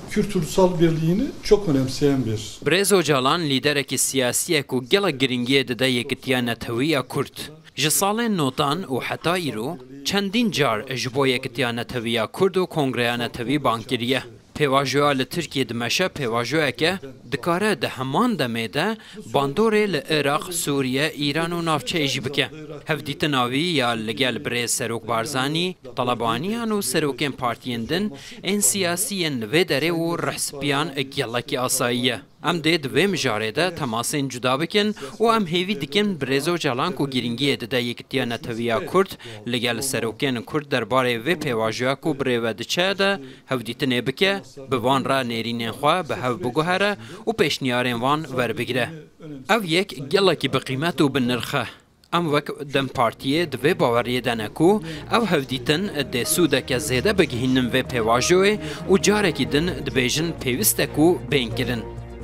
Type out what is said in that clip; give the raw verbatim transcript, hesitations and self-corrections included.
Kürt ulusal birliğini çok önemseyen bir Birêz Ocalan lîderekî siyasî ye ku gelek giringiyê dide yekitiya netewî ya Kurd. Ji salên notan û heta îro çendîn car ji bo yekitiya netewî ya Kurd û Kongreya Netewî bang kiriye. Pêvajoya li Tirkiyê dimeşe pêvajoyeke dikare di heman demê de bandorê li Iraq, Sûriye, Îran û navçeyê jî bike. Hevdîtina wî ya li gel birêz Serok Barzanî, Talabaniyan û serokên partiyên din ên siyasî yên li vê derê û rihspiyan gelekî asayî ye. Em dê di vê mijarê de temasên cuda bikin û em hêvî dikin birêz Ocalan ku girîngiyê dide yekitiya netewî ya Kurd li gel serokên Kurd derbarê vê pêvajoya ku bi rê ve diçe de hevdîtinê bike, bi van re nêrînên xwe bi hev biguhere û pêşniyarên wan werbigire. Ev yek gelekî bi qîmet û bi nirx e. Em wek DEM Partiyê di vê baweriyê de ne ku ev hevdîtin dê sûdeke zêde bigihînin vê pêvajoyê û carekî din dibêjin pêwîst e ku bên kirin.